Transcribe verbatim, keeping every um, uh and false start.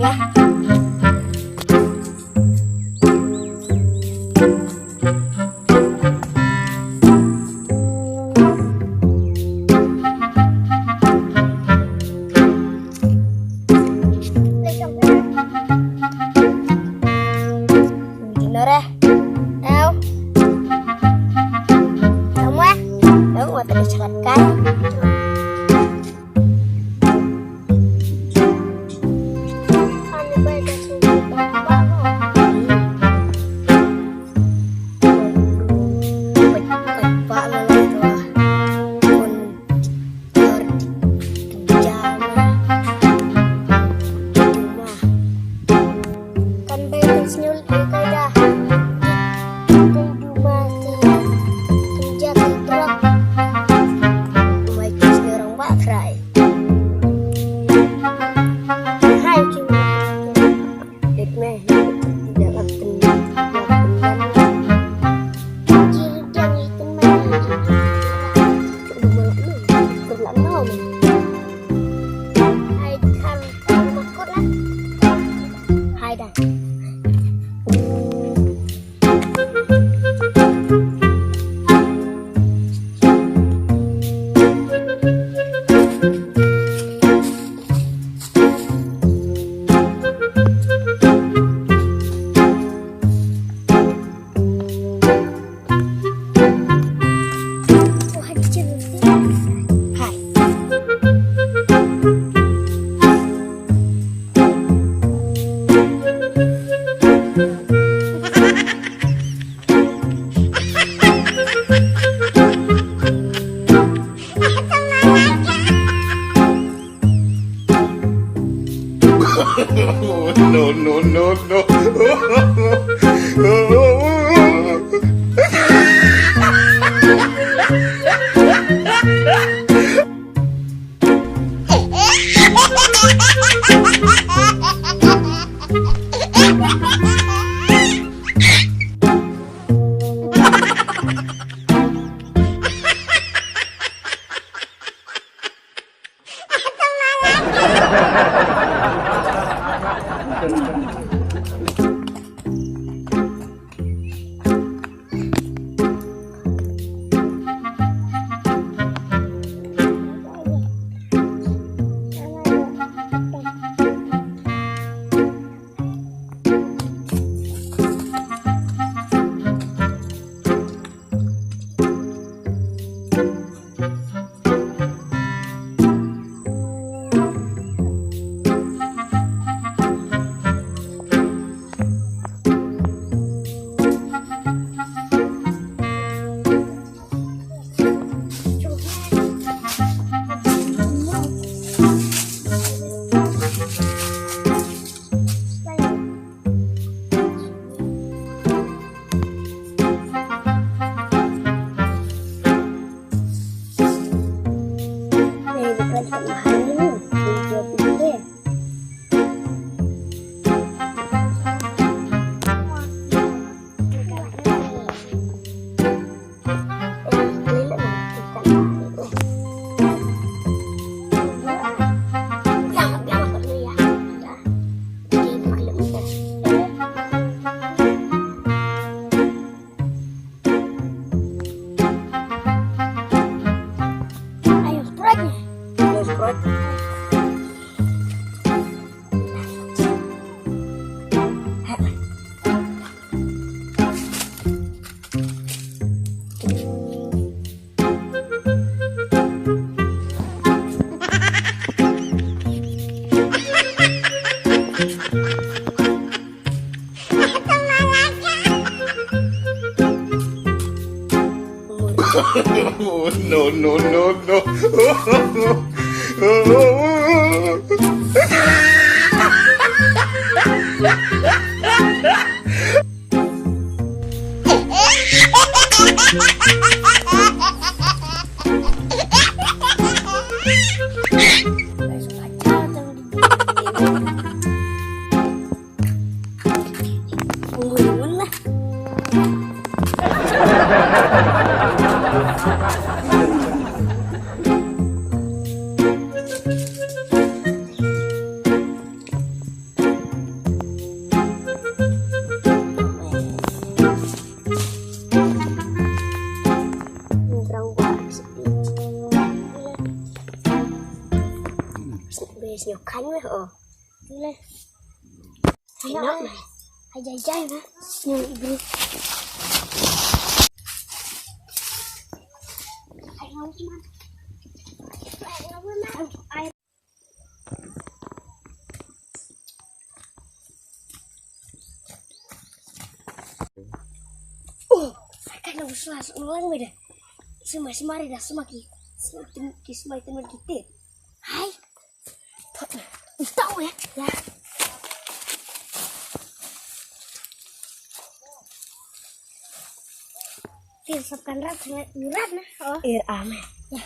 Nore. Ew. Ew, mwa. Ew, mwa, tadi cakap kan. Kan bei kan sñiul ïa ka da. Kan du ma ti. Kan ja ti trok. Mai kan sñiul rong ba trai. Hai ki. Dek me. Tidak lapin. Lapin dan. Kiri dan itu mana? Cuma lapin. Lapin. Hai kan. Makut lah. Hai dah. No, no, no, no. No, no, no, no. Bes nyo kan me o. Tule. Hai nak me. Hai jai jai me. Nyo ibru. Hai ngau man. Hai ngau man. Hai. Oh, kan aku suas ulang me dah. Semua semari dah semua ki. Semua tem- ki semua teman kita. Hai. Tahu ya? Ya. Tin sabkan rat sangat berat nah. Oh. Ir ame. Ya.